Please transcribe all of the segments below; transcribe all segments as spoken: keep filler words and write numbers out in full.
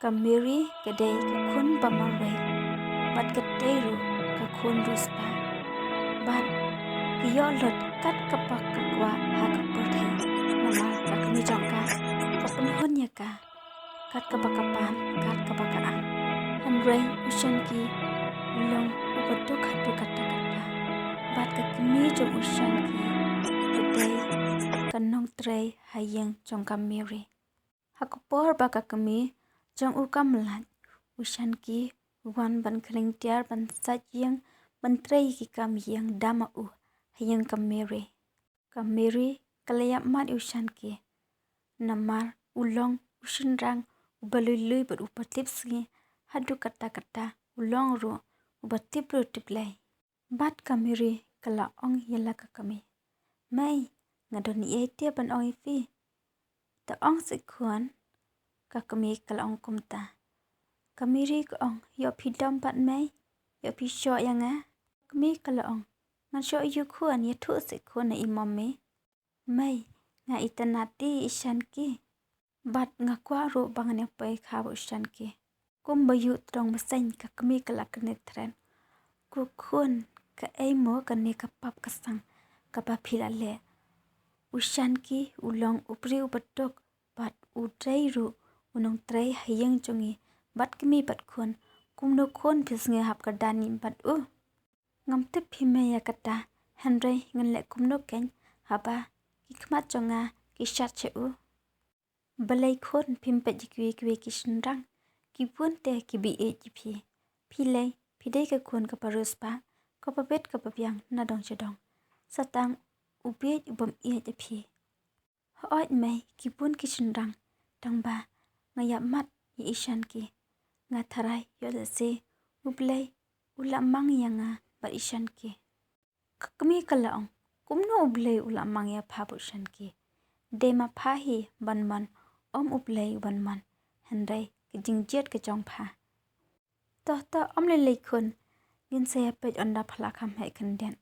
Ka Mary ka dei ka khun ba marwei, bad ka dei ruh ka khun riewspah. Bad ka ïoh lut kat kaba ka kwah ha ka pyrthei. Namar ka kmie jong ka ka pynhun ïa ka kat kaba ka pan, kat kaba ka ang. Hynrei u Shanki u long uba duk haduh katta katta. Bad ka kmie jong u Shanki ka dei ka nongtrei ha ïing jong ka Mary. Ha ka por ba ka kmie jong u kam lait, u Shanki u wan ban khring tiar, ban sait ïing, ban trei ki kam ïing da ma u ha ïing ka Mary. Ka Mary ka la ïap mad ïa u Shanki. Namar u long u shynrang uba lui lui bad uba tip sngi, haduh katta katta u long ruh uba tip briew tip Blei. Bad ka Mary ka la ong ïa la ka kmie, "Mei, nga don eiei te ban ong ïa phi." "To ong seh khun," ka kmie ka la ong kumta. Ka Mary ka ong, "Ïoh phi dom pat mei, ïoh phi shoh ïa nga." Ka kmie ka la ong, "Ngan shoh ïa u khun, ïathuh seh khun na i mom mei." "Mei, nga itynnad te ïa i Shanki. Bad nga kwah ruh ba ngan ïa poi kha bad u Shanki." Kumba ïoh tdong bseiñ ka kmie ka la knieh thret. "Ko khun, kaei mo kane ka pap ka sang kaba phi la leh? U Shanki u long u briew uba duk bad u dei ruh u nongtrei ha ïing jong ngi bad kmie bad khun. Kumno khun phi sngewhap kyrdan bad u?" "Ngam tip hi mei ïa kata, hynrei ngan leh kumno keiñ haba ki khmat jong nga ki shad sha u?" "Balei khun phim peit ïa kiwei kiwei ki shynrang, ki bun te kiba ïeit ïa phi. Phi lei, phi dei ka khun kaba riewspah, kaba bit kaba biang na dong sha dong. Sa tang u bieit u bym ïeit ïa phi." "Hooid mei, ki bun ki shynrang, tang ba nga ïap mad ïa i Shanki. Nga tharai ïoh lehse U Blei u la mang ïa nga bad i Shanki." Ka kmie ka la ong, "Kumno U Blei u la mang ïa pha bad u Shanki? Dei ma pha hi ban mon, ym U Blei u ban mon, hynrei ka jingjied ka jong pha." "To to, ym lei lei khun, ngin sa ïa peit ynda pha la kham heh khyndiat.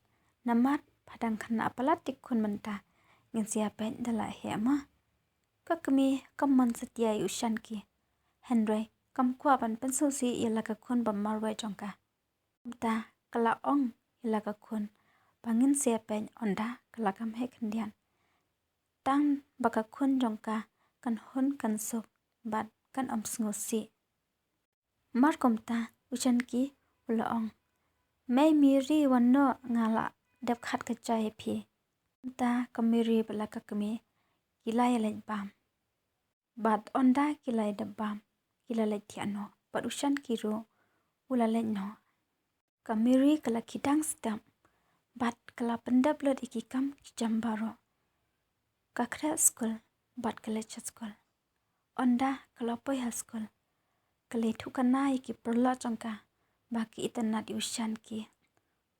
Namar pha dang khynnah palat te khun mynta, ngin sa ïa peit da la heh mo." Ka kmie kam mon satia ïa u Shanki, hynrei kam kwah ban pynsngewsih ïa la ka khun ba marwei jong ka. Kumta ka la ong ïa la ka khun ba ngin sa ïa peit ynda ka la kham heh khyndiat, tang ba ka khun jong ka kan hun kan suk bad kan ym sngewsih. Mar kumta u Shanki u la ong, "Mei Mary, wan noh, nga la dep khat ka jai ïa phi." Kumta ka Mary bad la ka kmie ki la ïa leit bam. Bad ynda ki la ïa dep bam, ki la leit thiah noh bad u Shanki ruh u la leit noh. Ka Mary ka la kidang step bad ka la pyndep lut ïa ki kam ki jam baroh. Ka khreh skul bad ka leit sha skul. Ynda ka la poi ha skul, ka la ïathuh khana ïa ki paralok jong ka ba ka itynnad ïa u Shanki.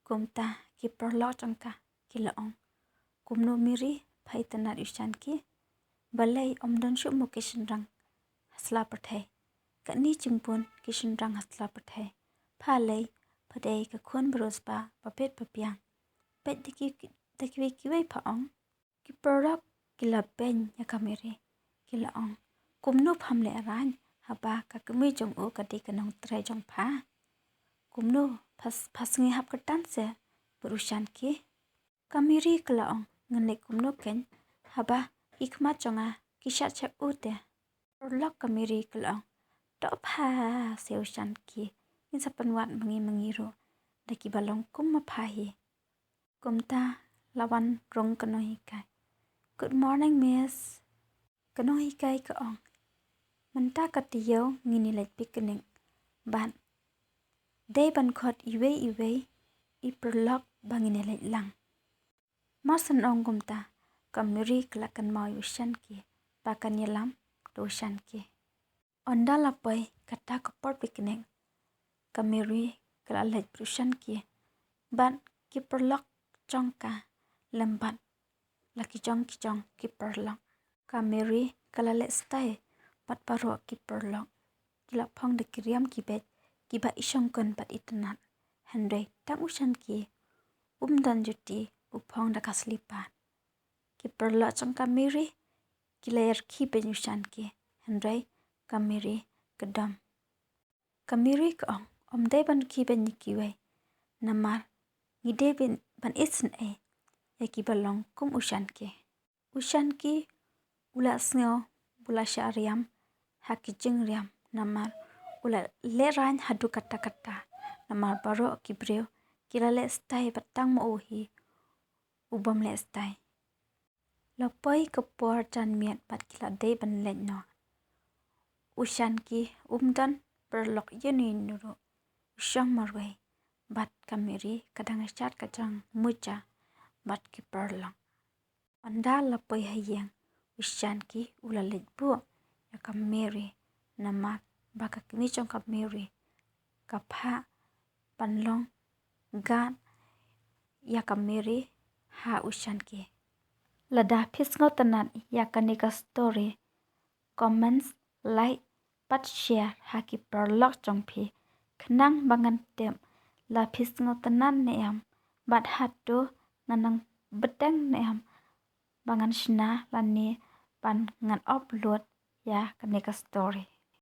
Kumta ki paralok jong ka ki la ong, "Kumno Mary, pha itynnad ïa u Shanki? Balei ym don shuh mo ki shynrang ha sla pyrthei? Katne jingbun ki shynrang ha sla pyrthei. Pha lei, pha dei ka khun ba riewspah, ba bit ba biang. Peit da ki, da kiwei kiwei pha ong." Ki paralok ki la beiñ ïa ka Mary, ki la ong, "Kumno pham lehrain haba ka kmie jong u ka dei ka nongtrei jong pha? Kumno pha, pha sngewhap kyrdan seh bad u Shanki?" Ka Mary ka la ong, "Ngan leh kumno keiñ haba ki khmat jong nga ki shad sha u te?" Paralok ka Mary ka la ong, "Doh pha seh u Shanki, ngin sa pynwad ma ngi ma ngi ruh da kiba long kum ma pha hi." Kumta la wan rung ka nonghikai. "Good morning, miss." Ka nonghikai ka ong, "Mynta ka taïew ngin ïa leit picnic bad dei ban khot iwei iwei i paralok ba ngin ïa leit lang." Mar shen ong kumta, ka Mary ka la kynmaw ïa u Shanki ba kan ïalam da u Shanki. Ynda la poi kata ka por picnic, ka Mary ka la leit bad u Shanki bad ki paralok jong ka lem bad la ki jong ki jong ki paralok. Ka Mary ka la leh stai bad baroh ki paralok. Ki la phong da ki riam ki beit kiba i shongkun bad itynnad. Hynrei tang u Shanki um don juti, u phong da ka slipar. Ki paralok jong ka Mary ki la ïa rkhie beiñ u Shanki, hynrei ka Mary ka dom. Ka Mary ka ong, ym dei ban khih beiñ ïa kiwei, namar ngi dei ban, ban isynei ïa kiba long kum u Shanki. U Shanki u la sngew ba u la shah riam ha ki jingriam, namar u la lehraiñ haduh katta katta, namar baroh ki briew ki la leh stai bad tang ma u hi u bym leh stai. La poi ka por janmiet bad ki la dei ban leit noh. U Shanki um don paralok ïano ïano ruh, u shong marwei bad ka Mary ka dang shad ka jong muja bad ki paralok. Ynda la poi ha ïing, u Shanki u la leit buh ïa ka Mary, namar ba ka kmie jong ka Mary ka phah ban long guard ïa ka Mary ha u Shanki. Lada phi sngewtynnat ïa kane ka story, comments, like bad share ha ki paralok jong phi, khnang ba ngan tip la phi sngewtynnat ne em, bad hato ngan nang bteng ne em ba ngan shna lane ba ngan upload ïa kane ka story.